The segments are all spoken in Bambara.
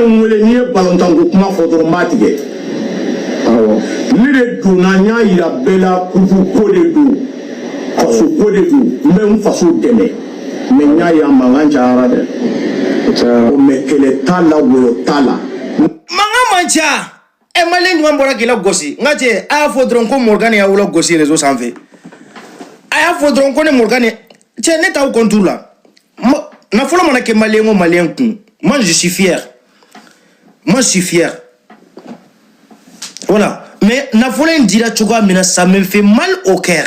ye n wele, n'i ye balontanko kuma fɔ dɔrɔn, n b'a tigɛ. Ne de donna, n y'a yira bɛɛ la, kupu ko de don, faso ko de don, n bɛ n faso dɛmɛ. Mais n y'a ye a mankan cayara dɛ. Mais kɛlɛ t'a la, wɔyɔ t'a la. Mankan man ca. Ɛ, maliyɛn jumɛn bɔra k'i la gosi? N ka cɛ, a y'a fɔ dɔrɔn ko Morgan y'aw la gosi réseau sanfɛ. A y'a fɔ dɔrɔn ko ne Morgan, cɛ, ne t'aw compte la. Nafolo mana kɛ maliyɛn o maliyɛn kun, moi je suis fier, moi je suis fier, voilà. Mais nafolo in dira cogoya min na, ça me fait mal au cœur.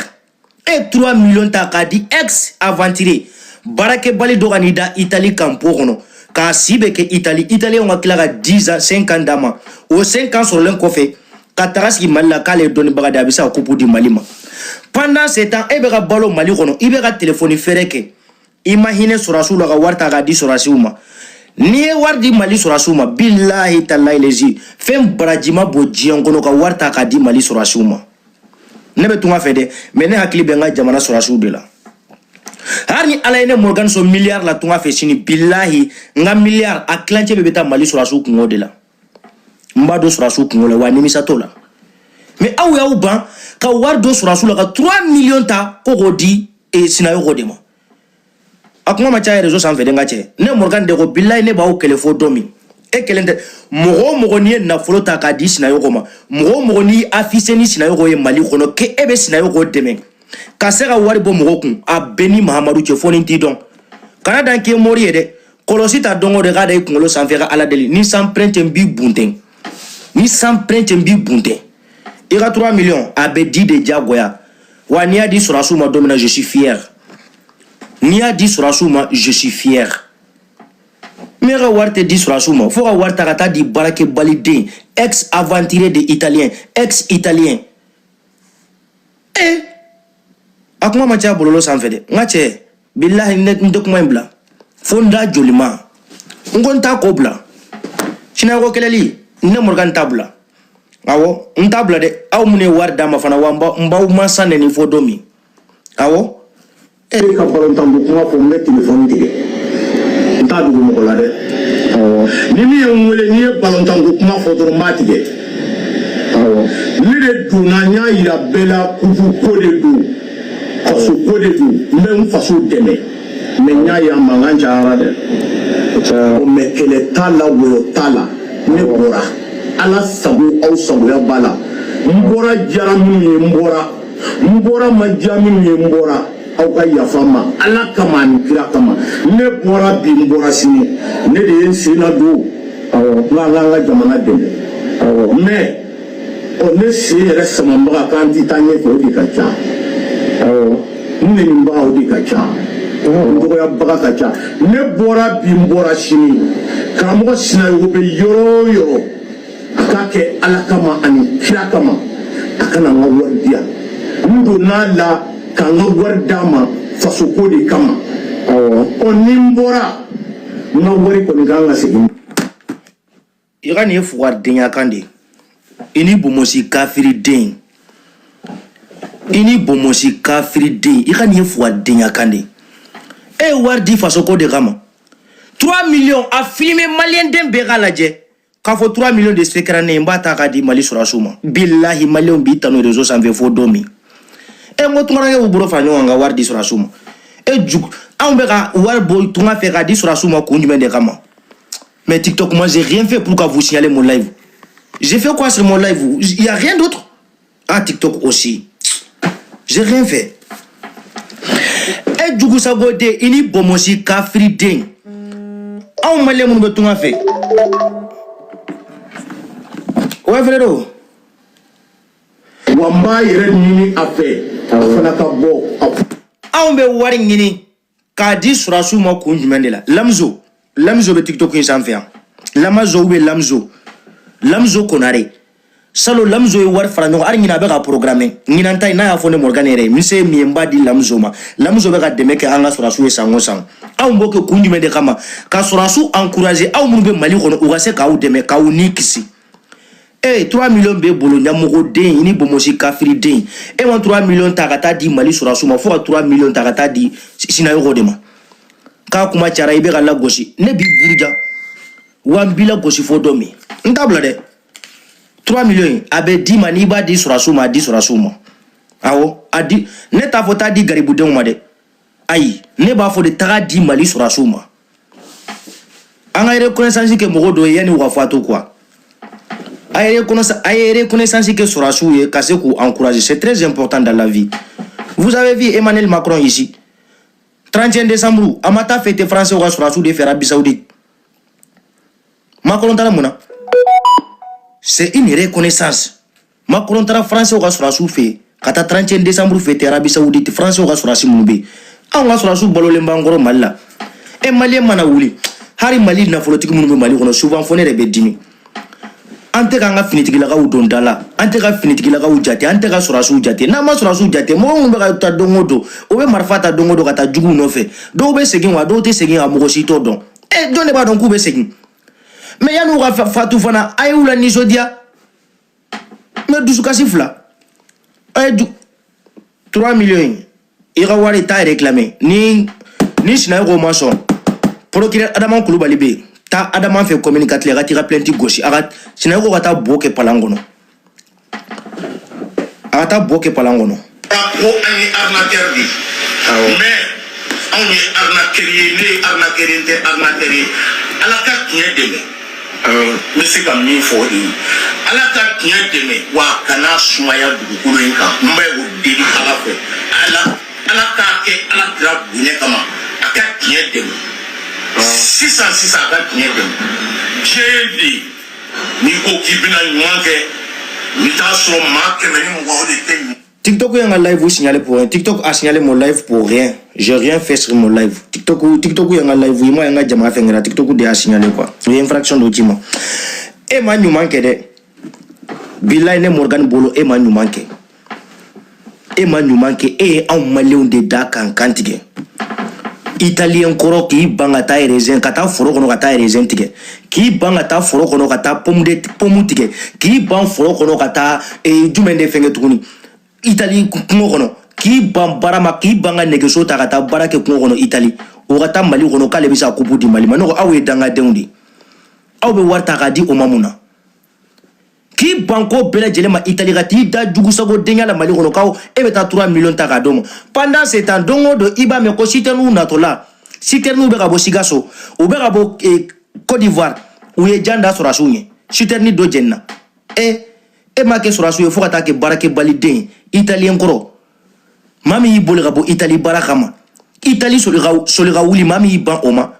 E 3 millions ta k'a di ex aventurier baarakɛbali dɔ ka n'i da Italie campo kɔnɔ, k'a si bɛ kɛ Italie, italien ka tila ka 10 ans, 5 ans d'a ma. O 5 ans sɔrɔlen kɔfɛ, ka taga sigi Mali la k'ale ye dɔnnibaga de ye, a bɛ se ka coupe di Mali ma. Pendant ce temps, e bɛ ka balo Mali kɔnɔ, i bɛ ka telefɔni feere kɛ, i ma hinɛ sɔrɔsiw la ka wari ta k'a di sɔrɔsiw ma. N'i ye wari di Mali sɔrɔsiw ma, bilahi talahi lezi, fɛn barajima bɔ diɲɛ kɔnɔ ka wari ta k'a di Mali sɔrɔsiw ma. Ne bɛ tunga fɛ dɛ, mais ne hakili bɛ n ka jamana sɔrɔsiw de la. Hali ni Ala ye ne Morgan sɔn miliyari la tunga fɛ sini, bilahi, n ka miliyari a tilancɛ bɛɛ bɛ taa Mali sɔrɔsiw kungo de la. N b'a don sɔrɔsiw kungo la, wa nimisa t'o la. Mais aw y'aw ban ka wari don sɔrɔsiw la, ka 3 millions ta ko k'o di Sinayogo de ma. A kuma ma ca réseau sanfɛ dɛ. N ka cɛ, ne Morgan de ko, bilahi, ne b'aw kɛlɛ fo don min. E kelen tɛ. Mɔgɔ o mɔgɔ n'i ye nafolo ta k'a di Sinayogo ma, mɔgɔ o mɔgɔ n'i affiché ni Sinayogo ye Mali kɔnɔ k'e bɛ Sinayogo dɛmɛ ka se ka wari bɔ mɔgɔ kun, a bɛɛ ni Mahamadu cɛ, fo ni t'i dɔn. Kana dan k'i ye mori ye dɛ. Kɔlɔsi ta don o don, k'a da i kunkolo sanfɛ ka Ala deli. Ni san pɛrɛn cɛ, n b'i bunten. Ni san pɛrɛn cɛ, n b'i bunten. I ka 3 millions, a bɛ di de diyagoya. Wa n'i y'a di sɔrɔsiw ma don min na, je suis fier. N'i y'a di sɔrɔsiw ma, je suis fier. Mais ka wari tɛ di sɔrɔsiw ma, fo ka wari ta ka taa di baarakɛbaliden, ex aventurier de italien, ex italien. E, a kuma ma ca bɔlɔlɔ sanfɛ dɛ. N ka cɛ, bilahi, ne n tɛ kuma in bila fo n da jolima. N ko n t'a ko bila. Sinayɔgɔ kɛlɛli, ne Morgan t'a bila. Awɔ, n t'a bila dɛ. Aw minnu ye wari d'a ma fana, wa n b'aw mansa nɛni fo don min. Awɔ. E ka balontanko kuma fɔ, n bɛ telefɔni tigɛ, n t'a dogo mɔgɔ la dɛ. Ni min ye n wele, n'i ye balontanko kuma fɔ dɔrɔn, n b'a tigɛ. Ne de donna, n y'a yira bɛɛ la, kupu ko de don, faso ko de don, n bɛ n faso dɛmɛ. Mais n y'a ye a mankan cayara dɛ. Mais kɛlɛ t'a la, wɔyɔ t'a la. Ne bɔra, Ala sago aw sagoya b'a la. N bɔra diyara minnu ye, n bɔra, n bɔra ma diya minnu ye, n bɔra. Aw ka yafa n ma Ala kama ani kira kama. Ne bɔra bi, n bɔra sini. Ne de ye n sen na don n ka an ka jamana dɛmɛ. Mais ɔ, ne sen yɛrɛ samabaga k'an ti taa ɲɛfɛ, o de ka ca. N nenibaga, o de ka ca. N dɔgɔyabaga ka ca. Ne bɔra bi, n bɔra sini. Karamɔgɔ Sinayogo bɛ yɔrɔ o yɔrɔ, a k'a kɛ Ala kama ani kira kama, a kana n ka wari di yan. N donn'a la ka n ka wari d'a ma fasoko de kama. Ɔ, ni n bɔra, n ka wari kɔni kan ka segin. I ka nin ye fugaridenya kan de ye. I ni bonbonsi kafiriden, i ni bonbonsi kafiriden, i ka nin ye fugaridenya kan de ye. E ye wari di fasoko de kama, 3 millions, a filmé, maliyɛn den bɛɛ k'a lajɛ k'a fɔ 3 millions de se kɛra ne ye, n b'a ta k'a di Mali sɔrɔsiw ma. Bilahi, maliyɛnw b'i tanu réseau sanfɛ fo don min. E n ko tunkarakɛ b'u bolo fara ɲɔgɔn kan ka wari di sɔrɔsiw ma. E jugu, anw bɛ ka wari bɔ tunga fɛ k'a di sɔrɔsiw ma kun jumɛn de kama? Mais TikTok, moi j'ai rien fait pour que vous signalez mon live. J'ai fait quoi sur mon live? Il y a rien d'autre. Ah, TikTok aussi, j'ai rien fait. E jugu sago den, i ni bɔnbɔnsi kafiri den. Anw maliyɛn minnu bɛ tunga fɛ, ouais frérot. Wa n b'a yɛrɛ ɲini a fɛ, a fana ka bɔ a Anw bɛ wari ɲini k'a di sɔrɔsiw ma kun jumɛn de la? Lamzo, Lamzo bɛ TikTok in sanfɛ yan. Lamazo ou bien Lamzo, Lamzo Konare. Salo, Lamzo ye wari fara ɲɔgɔn, hali ɲina a bɛ ka programme ɲinan ta in n'a y'a fɔ ne Morgan yɛrɛ ye, n se min ye, n b'a di Lamzo ma. Lamzo bɛ ka dɛmɛ kɛ an ka sɔrɔsiw ye san o san. Anw b'o kɛ kun jumɛn de kama? Ka sɔrɔsiw encourager, aw minnu bɛ Mali kɔnɔ, u ka se k'aw dɛmɛ k'aw ni kisi. E 3 millions b'e bolo, ɲamɔgɔden, i ni bonbonsi kafiriden. E ma 3 millions ta ka taa di Mali sɔrɔsiw ma, fo ka 3 millions ta ka taa di Sinayogo de ma. K'a kuma cayara, i bɛ ka lagosi. Ne b'i buruja. Wa n b'i la gosi fo don min n t'a bila dɛ. 3 millions a bɛ d'i ma, n'i b'a di sɔrɔdasiw ma, a di sɔrɔdasiw ma. Awɔ, a di. Ne t'a fɔ taa di garibudenw ma dɛ, ayi, ne b'a fɔ de taga di Mali sɔrɔdasiw ma. An ka reconnaissance kɛ mɔgɔ dɔ ye yanni u ka fatu quoi. A ye reconnaissance kɛ sɔrɔdasiw ye ka se k'u encourager, c'est très important dans la vie. Vous avez vu Emmanuel Macron ici, 31 décembre, a ma taa fêter français ka sɔrɔdasiw de fɛ Arabie Saoudite. Macron taara mun na? C'est une reconnaissance. Macron taara français ka sɔrɔdasiw fɛ yen ka taa 31 décembre fêter Arabie Saoudite. Français ka sɔrɔdasi minnu bɛ yen, anw ka sɔrɔdasiw balolen b'an kɔrɔ Mali la. E malien mana wuli, hali Mali nafolotigi minnu bɛ Mali kɔnɔ, souvent fo ne yɛrɛ bɛ dimi. An tɛ k'an ka finitigilakaw don da la, an tɛ ka finitigilakaw jate, an tɛ ka sɔrɔdasiw jate. N'an ma sɔrɔdasiw jate, mɔgɔ minnu bɛ ka taa don o don, o bɛ marifa ta don o don ka taa juguw nɔfɛ, dɔw bɛ segin wa dɔw tɛ segin, a mɔgɔ si t'o dɔn. E jɔn de b'a dɔn k'u bɛ segin? Mais yan'u ka fatu fana, a y'u la nisɔndiya. Mais dusukasi fila, a ye du 3 millions i ka wari t'a réclamer. Ni Sinayogo ma sɔn, procureur Adama Kulubali bɛ yen, taa Adama fɛ commune 4 la, i ka t'i ka plainte gosi. A ka Sinayogo ka taa bo kɛ palan kɔnɔ, a ka taa bo kɛ palan kɔnɔ. Ko an ye arnaqueur de ye, mais anw ye arnaqueur ye, ne ye arnaqueur ye, n tɛ arnaqueur ye. Ala ka tiɲɛ dɛmɛ. N bɛ se ka min fɔ o de ye, Ala ka tiɲɛ dɛmɛ wa a kana sumaya dugukolo in kan. N bɛ o deli Ala fɛ, Ala, Ala k'a kɛ Ala kira bonya kama, a ka tiɲɛ dɛmɛ sisan sisan, a ka tiɲɛ dɛmɛ. Diɲɛ de n'i ko k'i bɛna ɲuman kɛ, i bɛ taa sɔrɔ maa 120, o de tɛ ɲuman. TikTok est un live signalé pour rien. TikTok a signalé mon live pour rien. J'ai rien fait sur mon live. TikTok, TikTok est un live. Moi, un jama fɛngɛra. TikTok de a signalé quoi. Il y a infraction dɔ ma. E ma ɲuman kɛ dɛ. Bilayi, ne Morgan bolo, e ma ɲuman kɛ. E ma ɲuman kɛ. E ye anw maliyɛnw de da k'an kan tigɛ. Italien kɔrɔ k'i ban ka taa raisin, ka taa foro kɔnɔ ka taa raisin tigɛ, k'i ban ka taa foro kɔnɔ ka taa pomme de pomme tigɛ, k'i ban foro kɔnɔ ka taa jumɛn de fɛngɛ tuguni, Itali kungo kɔnɔ, k'i ban baara ma, k'i ban ka nɛgɛso ta ka taa baara kɛ kungo kɔnɔ Itali. O ka taa Mali kɔnɔ k'ale bɛ se ka coupe di Mali ma. Ne ko aw ye dangadenw de ye, aw bɛ wari ta k'a di o ma mun na? K'i ban ko bɛɛ lajɛlen ma Itali, ka t'i da jugusago denya la Mali kɔnɔ, k'aw e bɛ taa 3 millions ta k'a d'o ma. Pendant ce temps, don o don i b'a mɛn ko citernew natɔla, citernew bɛ ka bɔ Sikaso, u bɛ ka bɔ Côte d'Ivoire, u ye jan da sɔrɔdasiw ɲɛ, citerne dɔ jenina. E m'a kɛ sɔrɔdasiw ye fo ka taa kɛ baarakɛbaliden ye. Italien kɔrɔ, maa min y'i boli ka bɔ Itali baara kama, Itali soli ka soli ka wuli, maa min y'i ban o ma,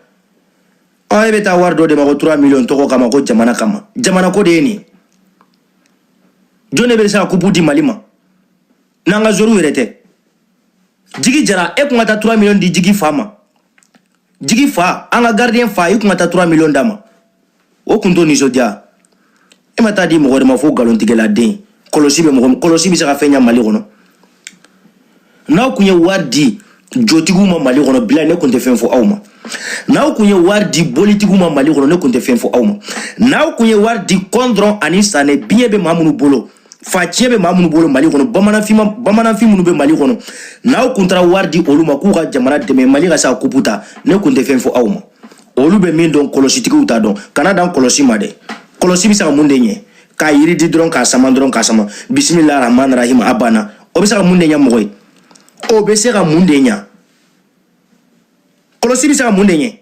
ɔ e bɛ taa wari dɔ de ma ko 3 millions tɔgɔ kama, ko jamana kama. Jamana ko de ye nin ye. Jɔn de bɛ se ka coupe di Mali ma n'an ka joueurs yɛrɛ tɛ? Jigi Jara, e kun ka taa 3 millions di Jigi fa ma. Jigi fa, an ka gardien fa, i kun ka taa 3 millions d'a ma, o kun t'o nisɔndiya. E ma taa di mɔgɔ wɛrɛ ma fo nkalontigɛla den. Kɔlɔsi bɛ mɔgɔ min, kɔlɔsi bɛ se ka fɛn ɲɛ Mali kɔnɔ. N'aw kun ye wari di jotigiw ma Mali kɔnɔ, bila ne kun tɛ fɛn fɔ aw ma. N'aw kun ye wari di bolitigiw ma Mali kɔnɔ, ne kun tɛ fɛn fɔ aw ma. N'aw kun ye wari di kɔndɔrɔn ani sanɛ biɲɛ bɛ maa minnu bolo, fa tiɲɛ bɛ maa minnu bolo Mali kɔnɔ, bamananfin, bamananfin minnu bɛ Mali kɔnɔ, n'aw kun taara wari di olu ma k'u ka jamana dɛmɛ, Mali ka se ka coupe ta, ne kun tɛ fɛn fɔ aw ma. Olu bɛ min dɔn, kɔlɔsitigiw t'a dɔn. Kana dan kɔlɔsi ma dɛ. Kɔlɔsi bɛ se ka mun de ɲɛ? K'a yiri di dɔrɔn, k'a sama dɔrɔn, k'a sama, bisimilahi rahman rahim, a banna. O bɛ se ka mun de ɲɛ mɔgɔ ye? O bɛ se ka mun de ɲɛ? Kɔlɔsi bɛ se ka mun de ɲɛ?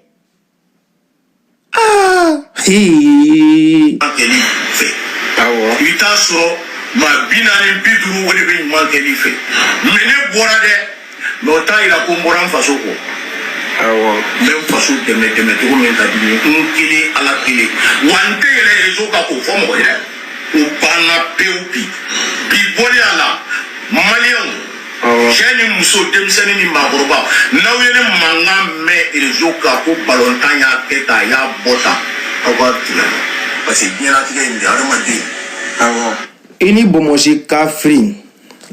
Aa hee. Kɛli fɛ, i bɛ taa sɔrɔ maa 40, 50, o de bɛ ɲuman kɛli fɛ. Mais ne bɔra dɛ, mais o t'a yira ko n bɔra n faso kɔ. N bɛ n faso dɛmɛ, dɛmɛ cogo min ka di n ye, n kelen, Ala kelen. Wa n tɛ yɛlɛ réseau kan k'o fɔ mɔgɔ ye dɛ, o banna pewu. Bi bi bɔlen a la, maliyɛnw, cɛ ni muso, denmisɛnnin ni maakɔrɔba, n'aw ye ne mankan mɛn réseau kan ko balontan y'a kɛ tan, a y'a bɔ tan, aw ka tigɛ, parce que diɲɛlatigɛ ye nin de ye, adamaden. I ni bonbonsi kafiri,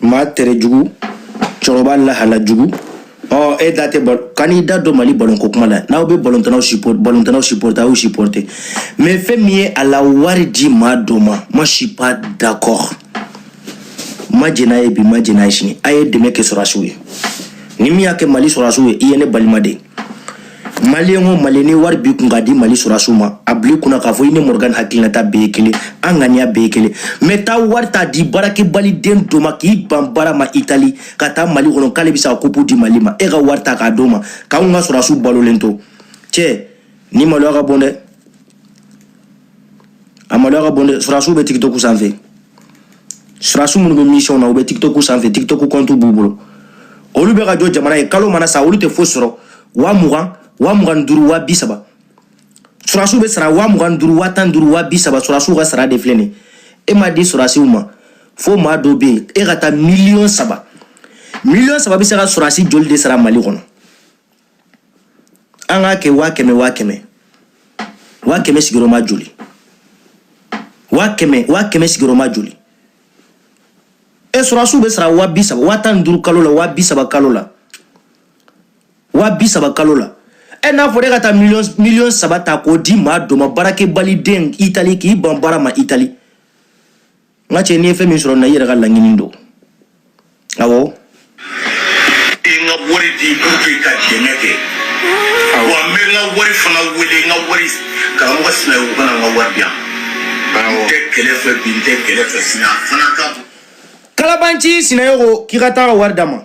maa tɛrɛ jugu, cɛkɔrɔba lahala jugu. Ɔ e da tɛ bal kan'i da don Mali balonko kuma la. N'aw bɛ balontannaw support, balontannaw supporter, a y'u supporter, mais fɛn min ye a la wari di maa dɔ ma, moi je suis pas d'accord. Ma jɛn n'a ye bi, ma jɛn n'a ye sini. A ye dɛmɛ kɛ sɔrɔdasiw ye. Ni min y'a kɛ Mali sɔrɔdasiw ye, i ye ne balima de ye. Maliyɛn o Maliyɛn, ni wari b'i kun k'a di Mali sɔrɔdasiw ma, a bila i kunna k'a fɔ i ni Morgan hakilinata bɛɛ ye kelen, an ŋaniya bɛɛ ye kelen. Mais taa wari ta di baarakɛbaliden dɔ ma k'i ban baara ma Itali ka taa Mali kɔnɔ k'ale bɛ se ka coupe di Mali ma, e ka wari ta k'a d'o ma k'anw ka sɔrɔdasiw balolen to. Cɛ, ni maloya ka bon dɛ, a maloya ka bon dɛ. Sɔrɔdasiw bɛ TikTok sanfɛ, sɔrɔdasiw minnu bɛ mission na, u bɛ TikTok sanfɛ, TikTok compte b'u bolo. Olu bɛ ka jɔ jamana ye, kalo mana sa, olu tɛ foyi sɔrɔ, 20 000, 25 000, 30 000. Sɔrɔdasiw bɛ sara 25 000, 15 000, 30 000. Sɔrɔdasiw ka sara de filɛ nin ye. E m'a di sɔrɔdasiw ma fo maa dɔ bɛ yen, e ka taa miliyɔn 3, miliyɔn 3 bɛ se ka sɔrɔdasi joli de sara Mali kɔnɔ? An k'a kɛ 100 000, 100 000, 100 000 sigiyɔrɔma joli? 100 000, 100 000 sigiyɔrɔma joli? E sɔrɔdasiw bɛ sara 30 000, 15 000 kalo la, 30 000 kalo la, 30 000 kalo la. E n'a fɔra e ka taa miliyɔn 3 ta k'o di maa dɔ ma, baarakɛbaliden Itali, k'i ban baara ma Itali. N ka cɛ, n'i ye fɛn min sɔrɔ na, i yɛrɛ ka laɲini don. Awɔ. N ka wari di pour que ka dɛmɛ kɛ wa, n bɛ n ka wari fana wele, n ka wari karamɔgɔ Sinayogo kana n ka wari di yan. N tɛ kɛlɛ fɛ bi, n tɛ kɛlɛ fɛ sini, a fana ka Kalabanci Sinayogo k'i ka taa ka wari d'a ma.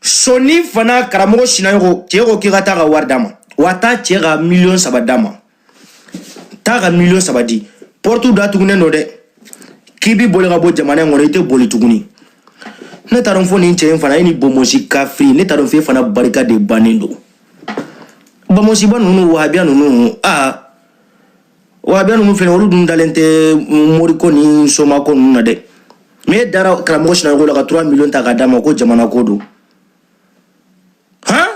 Sɔni fana, karamɔgɔ Sinayogo cɛ ko k'i ka taa ka wari d'a ma wa, taa cɛ ka miliyɔn 3 d'a ma, taa ka miliyɔn 3 di. Porte datugunen don dɛ, k'i bi boli ka bɔ jamana in kɔnɔ, i tɛ boli tuguni. Ne t'a dɔn fo nin cɛ in fana e ni bonbonsi kafiri, ne t'a dɔn f'e fana barika de bannen don. Bonbonsiba ninnu, wahabiya ninnu, aa, wahabiya ninnu filɛ, olu dun dalen tɛ moriko ni somako ninnu na dɛ. Mais e dara karamɔgɔ Sinayogo la ka 3 millions ta k'a d'a ma ko jamana ko don. Han,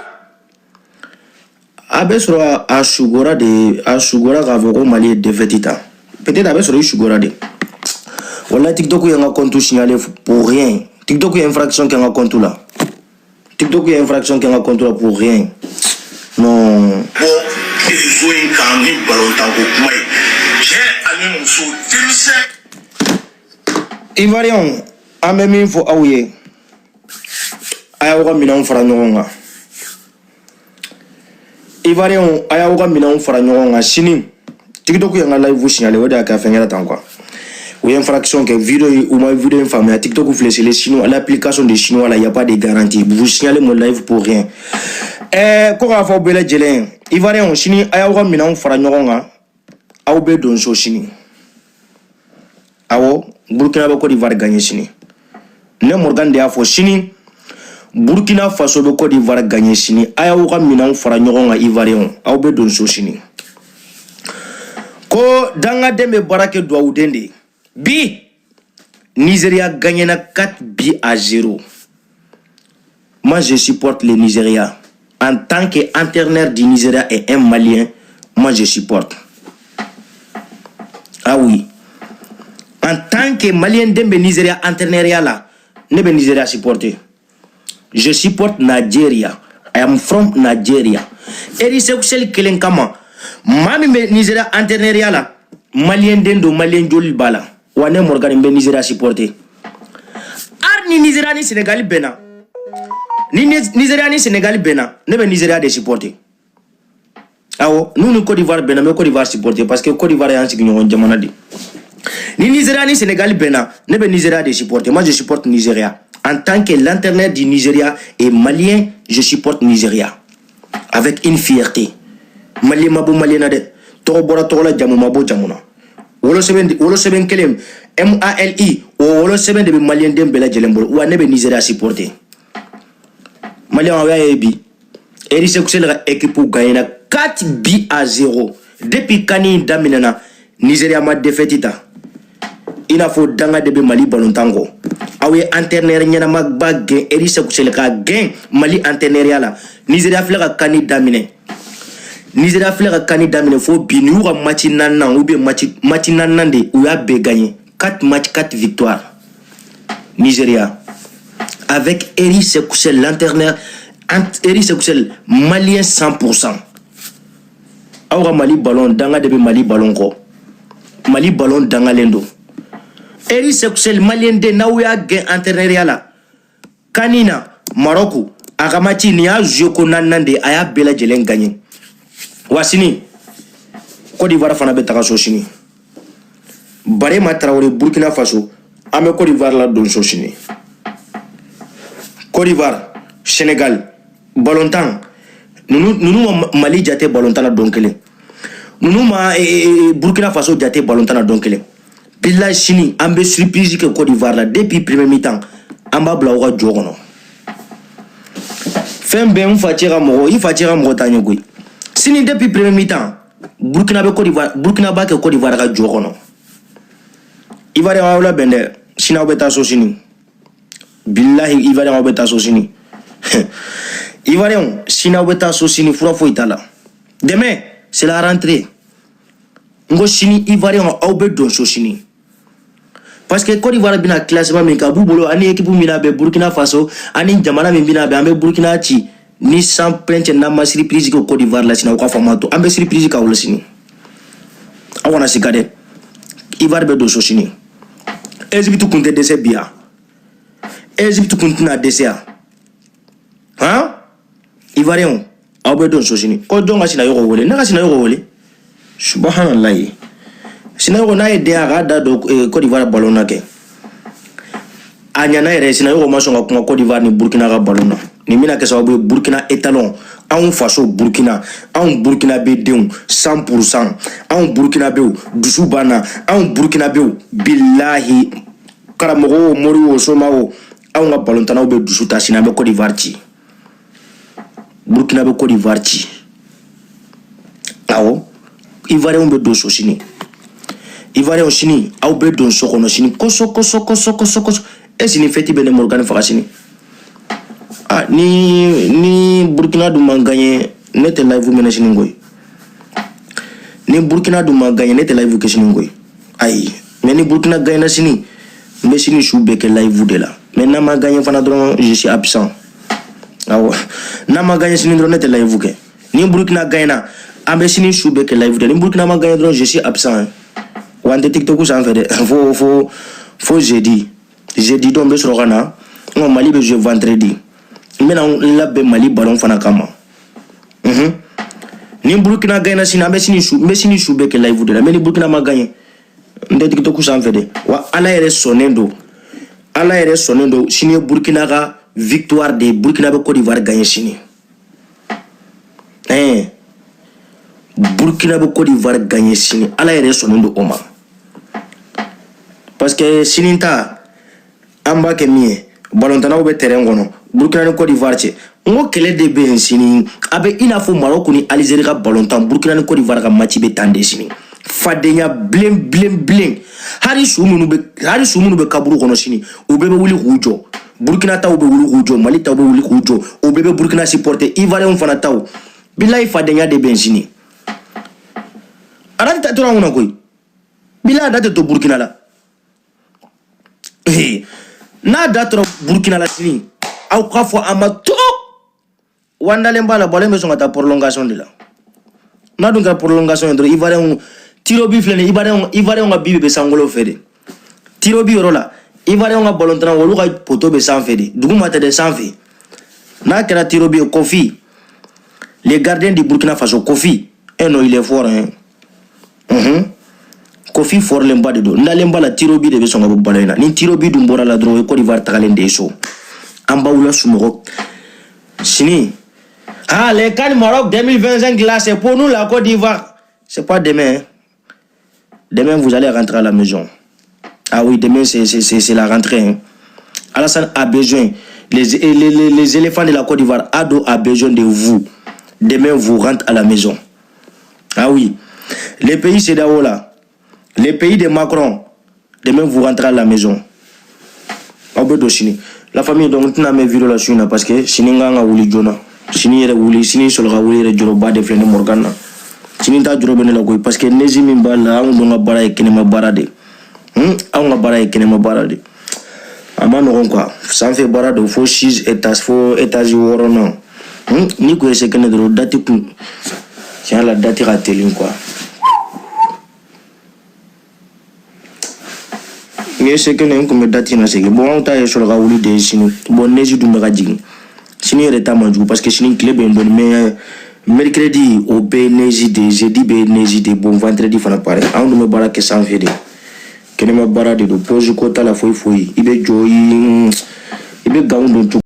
a bɛ sɔrɔ a sugora de, a sugora k'a fɔ ko Mali ye défaite ta. Peut-être a bɛ sɔrɔ i sugora de. Walahi, TikTok ye n ka compte signalé pour rien. TikTok ye infraction kɛ n ka compte la, TikTok ye infraction kɛ n ka compte la pour rien, non. Bɔ réseau in kan ni balontanko kuma ye, cɛ ani muso, denmisɛn. Ivoirien, an bɛ min fɔ aw ye, a y'aw ka minɛnw fara ɲɔgɔn kan. Ivoirien, a y'aw ka minɛnw fara ɲɔgɔn kan sini. TikTok ye n ka live signalé, o de y'a kɛ a fɛn kɛra tan quoi. U ye infraction kɛ vidéo ye, u ma vidéo in faamuya. TikTok filɛ, c'est les Chinois, l'application des Chinois là, y a pas de garantie. Vous signalez mon live pour rien. Ko k'a fɔ bɛɛ lajɛlen ye, Ivoirien, sini a y'aw ka minɛnw fara ɲɔgɔn kan, aw bɛ don so sini. Awɔ, Burkina bɛ Côte d'Ivoire gagner sini. Ne Morgan de y'a fɔ, sini Burkina Faso bɛ Côte d'Ivoire gagner sini. A y'aw ka minɛnw fara ɲɔgɔn kan, Ivoirien, aw bɛ don so sini. Ko dangaden bɛ baara kɛ dugawuden de ye. Bi Nigeria gagnena 4 buts à 0. Moi, je supporte le Nigeria. En tant qu'entraîneur du Nigeria et un Malien, moi, je supporte. Ah oui, en tant que Malien den bɛ Nigeria entraîneur la, ne bɛ Nigeria supporter. Je supporte Nigeria. I am from Nigeria. Eric Sékou kelen kama, maa min bɛ Nigeria entraîneur la, Malien den don, Malien joli b'a la wa. Ne Morgan bɛ Nigeria supporter. Hali ni Nigeria ni Sénégal bɛnna, ni Nigeria ni Sénégal bɛnna, ne bɛ Nigeria de supporter. Awɔ, n'u ni Côte d'Ivoire bɛnna, n bɛ Côte d'Ivoire supporter parce que Côte d'Ivoire y'an sigiɲɔgɔn jamana de. Ni Nigeria ni Sénégal bɛnna, ne bɛ Nigeria de supporter. Moi, je supporte Nigeria. En tant que l'entraîneur du Nigeria est malien, je supporte Nigeria avec une fierté. Malien ma bɔ Malien na dɛ, tɔgɔ bɔra tɔgɔ la, jamu ma bɔ jamu na. Wolosɛbɛn, wolosɛbɛn kelen MALI, o wolosɛbɛn de bɛ Malien den bɛɛ lajɛlen bolo wa. Ne bɛ Nigeria supporter. Malien, aw y'a ye bi, Eric Sékou ka équipe gagnera 4 buts à 0. Depuis CAN in daminɛna, Nigeria ma défaite ta. I n'a fɔ danga de bɛ Mali balontan kɔ. Aw ye entraîneur ɲɛnamaba gɛn, Eric Sékou ka gɛn Mali entraîneur la. Nigeria filɛ ka CAN daminɛ, Nigeria filɛ ka CAN daminɛ fo bi, nin y'u ka match naaninan ou bien match naaninan de, u y'a bɛɛ gagné. 4 match, 4 victoires, Nigeria avec Eric Sékou, l'entraîneur Eric Sékou, malien 100%. Aw ka Mali ballon, danga de bɛ Mali ballon kɔ, Mali ballon dangalen don. Eric Sékou, malien den, n'aw y'a gɛn entraîneur la CAN na Maroc, a ka match nin y'a joué ko naaninan de, a y'a bɛɛ lajɛlen gagné. Wa sini Côte d'Ivoire fana bɛ taga so sini. Barema Traoré, Burkina Faso, an bɛ Côte d'Ivoire la don so sini. Côte d'Ivoire, Sénégal, balontan ninnu, ninnu ma Mali jate balontan na don kelen, ninnu ma Burkina Faso jate balontan na don kelen. Bilahi, sini an bɛ surprise kɛ Côte d'Ivoire la. Depuis premier mi-temps, an b'a bila u ka jɔ kɔnɔ. Fɛn bɛɛ n facɛ ka mɔgɔ, i facɛ ka mɔgɔ t'a ɲɛ koyi. Sini, depuis premier mi-temps, Burkina bɛ Côte d'Ivoire, Burkina b'a kɛ Côte d'Ivoire ka jɔ kɔnɔ. Ivoirien, aw labɛn dɛ, sini aw bɛ taa so sini. Bilahi, Ivoirien, aw bɛ taa so sini. Ivoirien, sini aw bɛ taa so sini, fura foyi t'a la. Demain, c'est la rentrée. N ko sini, Ivoirien, aw bɛ don so sini, parce que Côte d'Ivoire bɛna classement min kɛ, a b'u bolo ani équipe min na bɛn Burkina Faso, ani jamana min bɛna bɛn, an bɛ Burkina ci ni sans plainte. N'an ma surprise kɛ Côte d'Ivoire la sini, aw ka fɔ an ma to an bɛ surprise k'aw la sini. Aw kana siga dɛ, Ivoire bɛ don so sini. Égypte kun tɛ dɛsɛ bi yan, Égypte kun tɛna dɛsɛ yan. Han, Ivoirien, aw bɛ don so sini. Ko jɔn ka Sinayɔgɔ wele? Ne ka Sinayɔgɔ wele? Subahanallahi, Sinayɔgɔ n'a ye den, a k'a da don Côte d'Ivoire ballon na kɛ. A ɲana yɛrɛ, Sinayɔgɔ ma sɔn ka kuma Côte d'Ivoire ni Burkina ka ballon na. Nin bɛna kɛ sababu ye, Burkina étalon, anw faso Burkina, anw Burkinabé denw 100%, anw Burkinabéw dusu banna, anw Burkinabéw, bilahi, karamɔgɔ o, mori o, soma o, anw ka balontannaw bɛ dusu ta. Sini an bɛ Côte d'Ivoire ci, Burkina bɛ Côte d'Ivoire ci. Awɔ, Ivoirien bɛ don so sini. Ivoirien, sini aw bɛ don so kɔnɔ sini kosɔ kosɔ kosɔ kosɔ kosɔ. E, sini fɛti bɛ ne Morgan faga sini. Ah, ni Burkina dun ma gagné, ne tɛ live minɛ sini koyi. Ni Burkina dun ma gagné, ne tɛ live kɛ sini koyi. Ayi, mais ni Burkina gagné sini, n bɛ sini su bɛɛ kɛ live de la. Mais n'a ma gagné fana dɔrɔn, je suis absent. Awɔ, n'a ma gagné sini dɔrɔn, ne tɛ live kɛ. Ni Burkina gagné na, an bɛ sini su bɛɛ kɛ live de la. Ni Burkina ma gagné dɔrɔn, je suis absent. Wa n tɛ TikTok sanfɛ dɛ, fo jeudi. Jeudi don n bɛ sɔrɔ ka na. N ko Mali bɛ jouer vendredi, n bɛna n labɛn Mali ballon fana kama. Ni Burkina gagné sini, an bɛ sini su, n bɛ sini su bɛɛ kɛ live de la. Mais ni Burkina ma gagné, n tɛ TikTok sanfɛ dɛ. Wa Ala yɛrɛ sɔnnen don, Ala yɛrɛ sɔnnen don, sini ye Burkina ka victoire de ye. Burkina bɛ Côte d'Ivoire gagné sini. Burkina bɛ Côte d'Ivoire gagné sini, Ala yɛrɛ sɔnnen don o ma, parce que sini ta, an b'a kɛ min ye, balontannaw bɛ terrain kɔnɔ, Burkina ni Côte d'Ivoire cɛ. N ko kɛlɛ de bɛ yen sini, a bɛ i n'a fɔ Maroc ni Algérie ka balontan. Burkina ni Côte d'Ivoire ka match bɛ tan de sini. Fadenya bilen bilen bilen, hali su minnu bɛ kaburu kɔnɔ sini, u bɛɛ bɛ wuli k'u jɔ. Burkina taw bɛ wuli k'u jɔ, Mali taw bɛ wuli k'u jɔ, o bɛɛ bɛ Burkina supporter, Ivoirien fana taw. Bilayi, fadenya de bɛ yen sini. A da tɛ tora an kunna koyi. Bilayi, a da tɛ to Burkina la. N'a da tora Burkina la sini, aw k'a fɔ a ma to wa n dalen b'a la, bɔlen bɛ sɔn ka taa prolongation de la. N'a dun kɛra prolongation ye dɔrɔn, Ivoirien tirs au but filɛ nin ye, Ivoirien ka but bɛ sankolo fɛ de. Tirs au but yɔrɔ la, Ivoirien ka balontanna, olu ka poteau bɛ sanfɛ de, duguma tɛ dɛ, sanfɛ. N'a kɛra tirs au but ye, Kofi, le gardien du Burkina Faso, Kofi, eh non, il est fort, hein. Kofi forlenba de don. N dalen b'a la, tirs au but de bɛ sɔn ka bɔ ballon in na. Ni tirs au but dun bɔra la dɔrɔn, o ye Côte d'Ivoire tagalen de ye so. An b'aw la sunɔgɔ sini. Ah, les CAN Maroc 2025 là, c'est pour nous, la Côte d'Ivoire. C'est pas demain, hein. Demain, vous allez rentrer à la maison. Ah oui, demain, c'est la rentrée, hein. Alassane a besoin, les éléphants de la Côte d'Ivoire, Ado a besoin de vous. Demain, vous rentrez à la maison. Ah oui, les pays CEDEAO là, les pays de Macron, demain, vous rentrez à la maison. Aw bɛ don sini. La famille, donc n tɛna mɛn vidéo la su in na, parce que sini n kan ka wuli joona. Sini yɛrɛ wuli, sini sɔrɔ ka wuli yɛrɛ, jɔrɔba de filɛ ni Morgan na. Sini ta jɔrɔ bɛ ne la koyi, parce que neige min b'a la, anw dun ka baara ye kɛnɛma baara de. Anw ka baara ye kɛnɛma baara de, a ma nɔgɔn quoi. Sanfɛ baara don, fo six étage, fo étage wɔɔrɔnan. Ni kun ye se kɛnɛ dɔrɔn, date kun tiɲɛ la, date ka teli quoi. Ni ye se kɛnɛ, n kun bɛ date na segin. Bon, anw ta ye sɔrɔ ka wuli de ye sini. Bon, neige dun bɛ ka jigin sini yɛrɛ ta man jugu, parce que sini tile bɛ yen dɔɔni, mais Mercredi o bɛɛ ye neige de ye, jeudi bɛɛ ye neige de ye. Bon, vendredi fana pareil. Anw dun bɛ baara kɛ sanfɛ de, kɛnɛma baara de don, pause ko t'a la, foyi foyi. I bɛ jɔ, i bɛ gants don cogo.